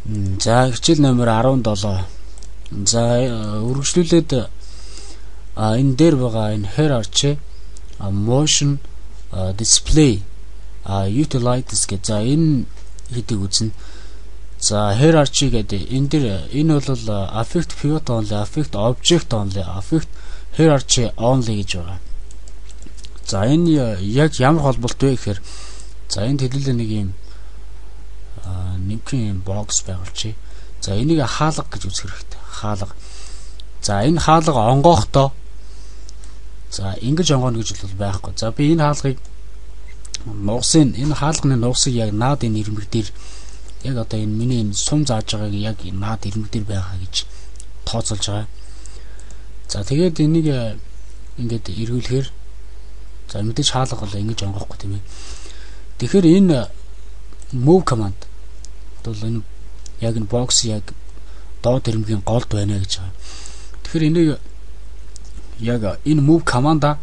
За хичээл номер 17. За үргэлжлүүлээд энэ дээр байгаа энэ hierarchy, motion, display, utilities гэж за энэ хэдийг үзнэ. За hierarchy гэдэг энэ дээр энэ бол affect pivot only, affect object only, affect hierarchy only гэж байгаа. За энэ яг ямар холболт вэ гэхээр за энд хэдүүлээ нэг юм нэмхэн юм бокс байгуулчих. За энийг хаалга гэж үзэх хэрэгтэй. Хаалга. За энэ хаалга онгоохдоо за ингэж онгооно гэж бол байхгүй. За би энэ хаалгыг нугсын энэ хаалганы нугсыг яг наад энэ ирмэг дээр яг одоо энэ миний энэ сум зааж байгааг яг наад ирмэг дээр байгаа гэж тооцоолж байгаа. За тэгээд энийг ингээд эргүүлэхээр за мэдээж хаалга бол ингэж онгоохгүй тийм ээ. Тэгэхээр энэ move command бол энэ яг энэ box яг доод ирмэгийн голд байна гэж байгаа. Тэгэхээр энийг яг энэ move command-а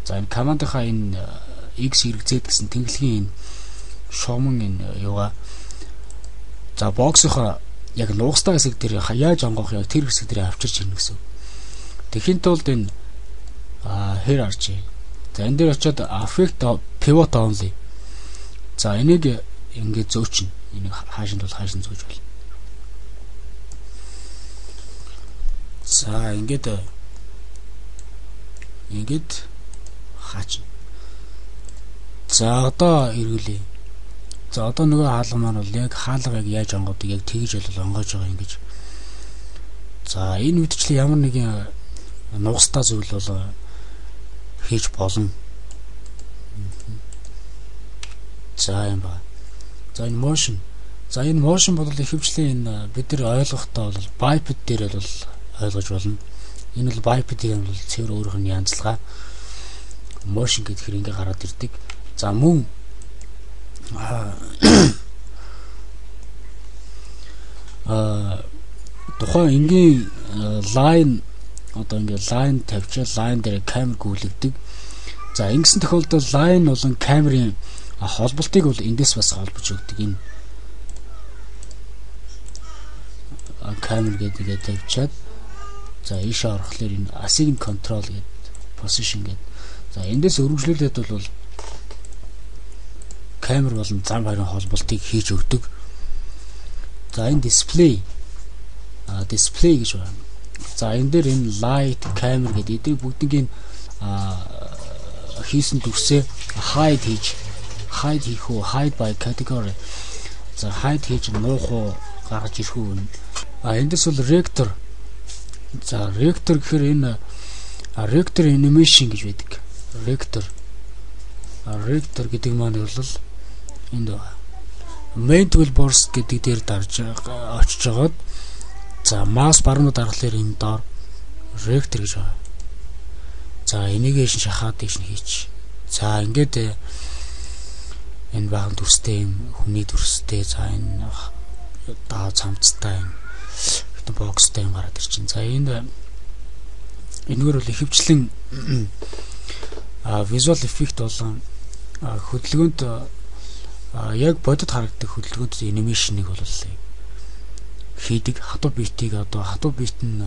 за энэ командынхаа энэ x y z гэсэн тэнглэгийн энэ шугаман энэ юугаа за box-ийнхаа яг нугастай хэсэг дээр яаж онгоох яг тэр хэсэг дээр авчирч ирнэ гэсэн. Тэгэхин тулд энэ hierarchy. За энэ дээр очиод affect pivot only. За энийг ингээд зөөчнө. Энийг хаашинд бол хаашин зөөж болно. За ингээд ингээд хаачна. За одоо эргүүлье. За одоо нөгөө хаалга маань бол яг хаалга яг яаж онгоодог яг тэгж бол онгоож байгаа ингэж. За энэ үдчлээ ямар нэгэн нугастай зүйл бол хийж болно. За юм ба. За энэ motion. За энэ motion бол ихэвчлэн энэ бид нар ойлгохдоо бол biped дээр бол ойлгож болно. Энэ бол biped-ийн бол цэвэр өөрийнх нь янзлага. Motion гэхээр ингээ гараад ирдэг. За мөн тухайн энгийн line одоо ингээ line тавьчаад line дээр камер гүйлгдэг. За ингэсэн тохиолдолд line болон камерын холболтыг бол эндээс бас холбож өгдөг. Энэ камер гэдэг тавьчаад за ийшээ орохлоор энэ assign control гэдэг position гэдэг. За эндээс өргөжлүүлээд бол камер болон зам хоёрын холболтыг хийж өгдөг. За энэ display display гэж байна. За энэ дээр энэ light, camera гэдэг эдгээр бүгднийг хийсэн дүрсээ hide хийж hide хийх үү, hide by category. За hide хийж нуух уу, гаргаж ирэх үү. Эндээс бол rector. За rector гэхээр энэ rector animation гэж байдаг. Rector. Rector гэдэг маань бол энд байна. Main toolbox гэдэг дээр дарж очиж жагаад за mouse баруун дарахлаар энэ доор rector гэж байна. За энийг шин шахаад тийш нь хийч. За ингээд энэ баахан дүрстэй юм хүний дүрстэй за энэ даа цамцтай юм хэвтэн бокстай юм гараад ирчин. За энд энэгээр бол ихэвчлэн visual effect болон хөдөлгөөнт яг бодит харагддаг хөдөлгөөнт анимашныг бол хийдэг. Хатуу битийг одоо хатуу бит нь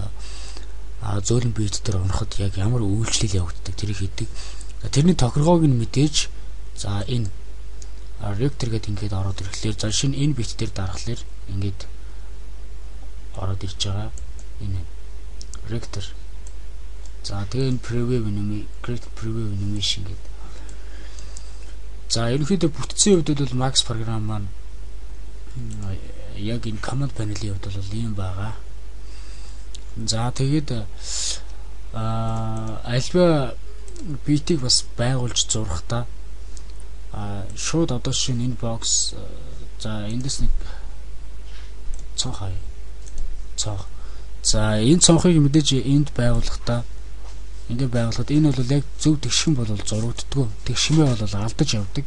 зөөлөн бит дээр унахад яг ямар үйлчлэл явагддаг тэрийг хийдэг. Тэрний тохиргоог нь мэдээж за энэ rector гэдэг ингээд ороод ирэхлээр за шинэ энэ бит дээр дарахлаар ингээд ороод ирж байгаа энэ rector. За тэгээ энэ preview animation, create preview animation гэдэг. За ерөнхийдөө бүтцийн хувьд бол Max програм маань яг энэ command panel-ийн хувьд бол ийм байгаа. За тэгээд альва битийг бас байгуулж зурхдаа шууд одоо шинэ энэ box за эндээс нэг цонх хай. Цонх. За энэ цонхыг мэдээж энд байгуулахдаа ингээд байгуулахад энэ бол яг зөв тэгшин бол зурагддаггүй. Тэгшмээ бол алдаж явдаг.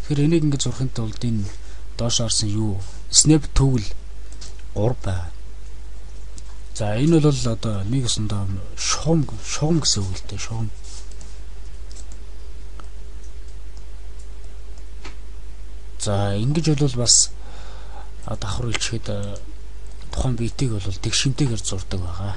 Тэгэхээр энийг ингээд зурхын тулд энэ доош орсон юу snap tool 3 байгаа. За энэ бол одоо нэг өсөндөө шугам гэсэн үг л дээ, шугам. За ингэж бол бас Давхар илчихэд тухайн биетийг бол тэг шимтэйгээр зурдаг байгаа.